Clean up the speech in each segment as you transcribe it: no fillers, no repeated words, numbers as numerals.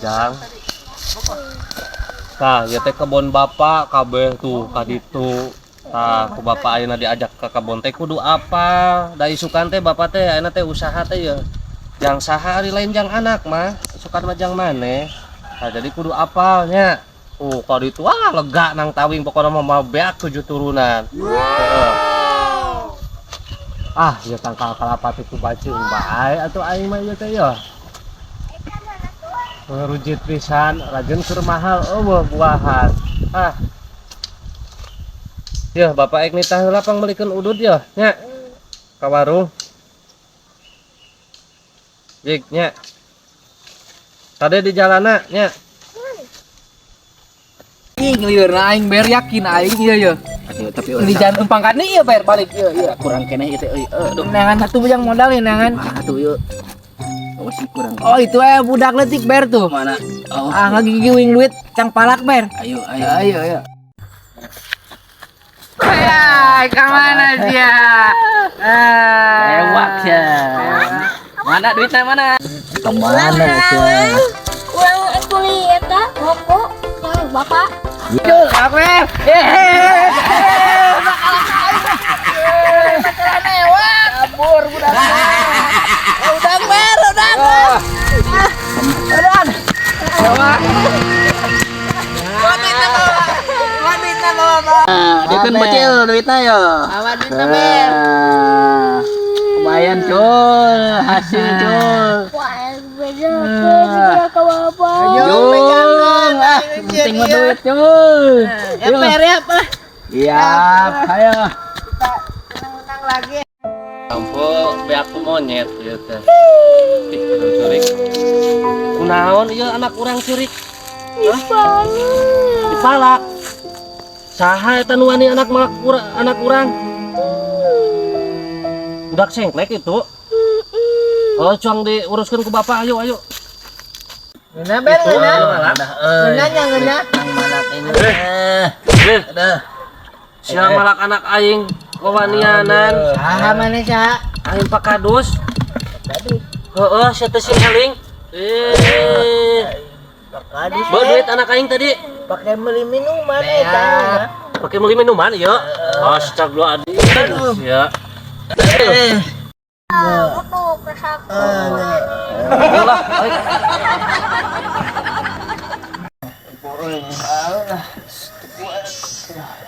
Jang. Tah, ieu teh kebon bapak kabeh tuh ka ditu. Tah, ku bapak ayeuna diajak ke kebon teh kudu apa? Da isukan teh bapak teh ayeuna teh usaha teh ya. Jang saha ari lain jang anak mah, isukan mah jang maneh. Tah, jadi kudu apal nya. Tuh, ka ditu ah lega nang tawing, pokoknya mah mau beak tujuh turunan. Heeh. Ah, ya tangkal kalapa teh ku baceung bae atuh aing mah ieu teh ya. Rujit pisan, rajin keur mahal euweuh buahan. Ah. Ya, Bapak ek nitah heula pangmeulikeun udud ya, nya. Ka warung. Jik nya. Tadi di jalana nya. Ih, ngelieurna aing, Ber, yakin aing ieu ye. Aduh, tapi Di jalan empangkan ieu, Ber, balik ieu ieu. Kurang keneh ieu teh euy. Aduh. Neangan satu bujang modal ya neangan. Ah, tuh yuk. Oh, masih kurang. Oh, itu budak leutik, Ber, tuh. Mana? Oh. Ah, ngagigiwing duit cang palak, Ber. Ayo, ayo. Ayo, ayo. Ya, ke mana sih ya? Lewat ya. Mana duitnya mana? Kemana ya? Urang beli eta rokok yang bapak. Cul, apa? Eh, kabur budak. Udah, Ber, udah. Udah. Bawa. Bawa duitnya, bawa. Bawa duitnya, bawa, bawa. Dia kan bocil duitnya ya. Bawa duitnya, Ber. Lumayan, cul, hasil, cul. Wah, beda ke ke bapak. Jung, ah, penting mah duit, cul. Ya, Ber, ya, Pak. Iya, ayo. Menang lagi. Ampo beak ku monyet ieu teh. Ih, aduh, curik. Kunaon ieu anak urang curik? Dipalak. Dipalak. Saha eta nu wani anak malak anak urang? Budak sengklek itu. Oh, cuang diuruskeun ku bapak, ayo ayo. Ngeuna, Ber, Itu, ngeuna. malak. Ngeuna nya, ngeuna. Ini. Eh, Aduh. sia malak anak aing wawanianan. Saha mana saha? Aing Pak Kadus. Heeh, sia teh sing eling. Eh, Kadus. bawa duit anak aing tadi. Pakai beli minuman eta. Pakai beli minuman ya. Astagfirullahaladzim. Ya. Rokok kesaku. Ayolah, ayo.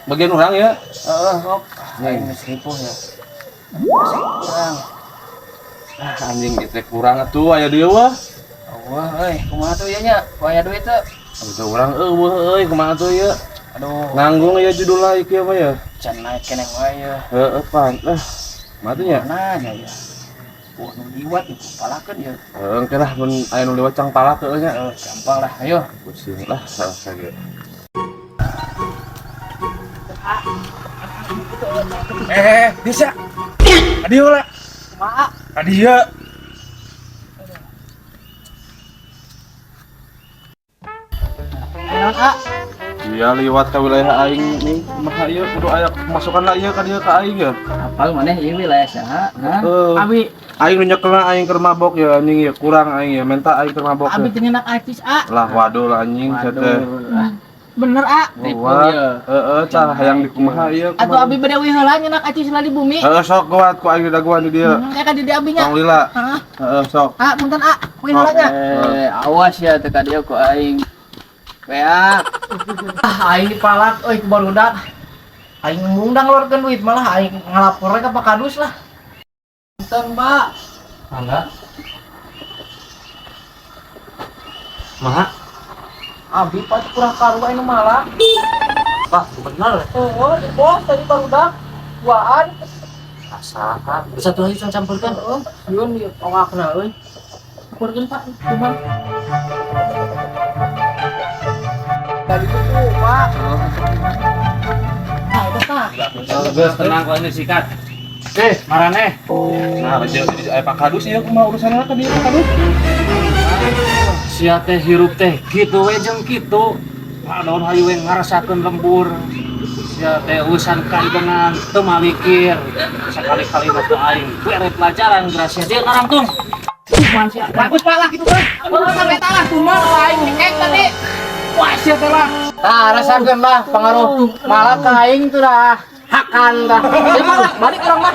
Bagian orang ya. Heeh, sok. Aing geus ripuh ya. Kurang. Ah, anjing gitu kurang atuh aya dieu wah. Wah, euy, kumaha tuh ieu nya? Aya duit teu? Aduh, urang eueuh euy, kumaha tuh ieu? Aduh, Nganggung ieu judulna ieu mah ya. Can naik keneh wae ya. Heeh, pan. Lah, kumaha tuh nya? Mana nya ya? Wah, nu liwat nu palakeun ya. Heeh, engke lah mun aya nu liwat cang palak heueuh nya. Heeh, gampang lah, ayo. Pusing lah salah ge. Eh, bisa. Adio lah. Kumaha? Adio. Naon, ah? Iya liwat ke wilayah aing nih, kumaha ieu kudu aya masukan lah ieu ka dieu ka aing ya. Apal maneh ieu wilayah saha? Hah? Heeh. Abi, Aing nu nyekelna aing keur mabok ya anjing ya, kurang aing ya, minta aing keur mabok. abi Ya. teu nyenak artis, ah. Lah waduh lah anjing sia teh. Waduh. Bener, ah. Tipu Wah, ya. heeh, tah hayang dikumaha ieu Atau kumaha. abi bade heula nyenak acis lah di bumi. Heeh, sok kuat ku aing didaguan di dieu. Kayak ka di dieu abi nya. Tong lila. Heeh. Heeh, sok. Ah, punten, ah. Kuy heula nya. Eh, awas ya teu ka dieu ku aing. Beak. Ah, aing dipalak euy ku barudak. Aing ngundang ngeluarkeun duit malah aing ngalapor ka Pak Kadus lah. Punten, Pak. Mangga. Maha? Abi pasti kurang karu aing nu malak. Pak, bener. Oh, bos tadi barudak duaan. Asa, bisa tuh aja campurkan. Heeh, sieun ieu ongakna euy. Campurkeun, Pak. Cuma tadi tuh, Pak. Nah, itu, Pak. Geus tenang kok ini sikat. Eh, marane. Nah, jadi aya Pak Kadus ieu kumaha urusanna ka dieu Pak Kadus? Sia teh hirup teh kitu we jeung kitu. Ladon hayu we ngarasakeun lembur. Sia teh urusan kaidengan teu malikir. Sakali-kali mah teu aing bere pelajaran gracia dia ngarangtung. Kumaha sia? Bagus, Pak, lah gitu kan. Sampai lah kumaha aing ngek tadi. Wah, sia teh lah. Tah, rasakeun lah pengaruh malak ka aing tuh dah. Hakan dah. Ya lah, balik urang mah.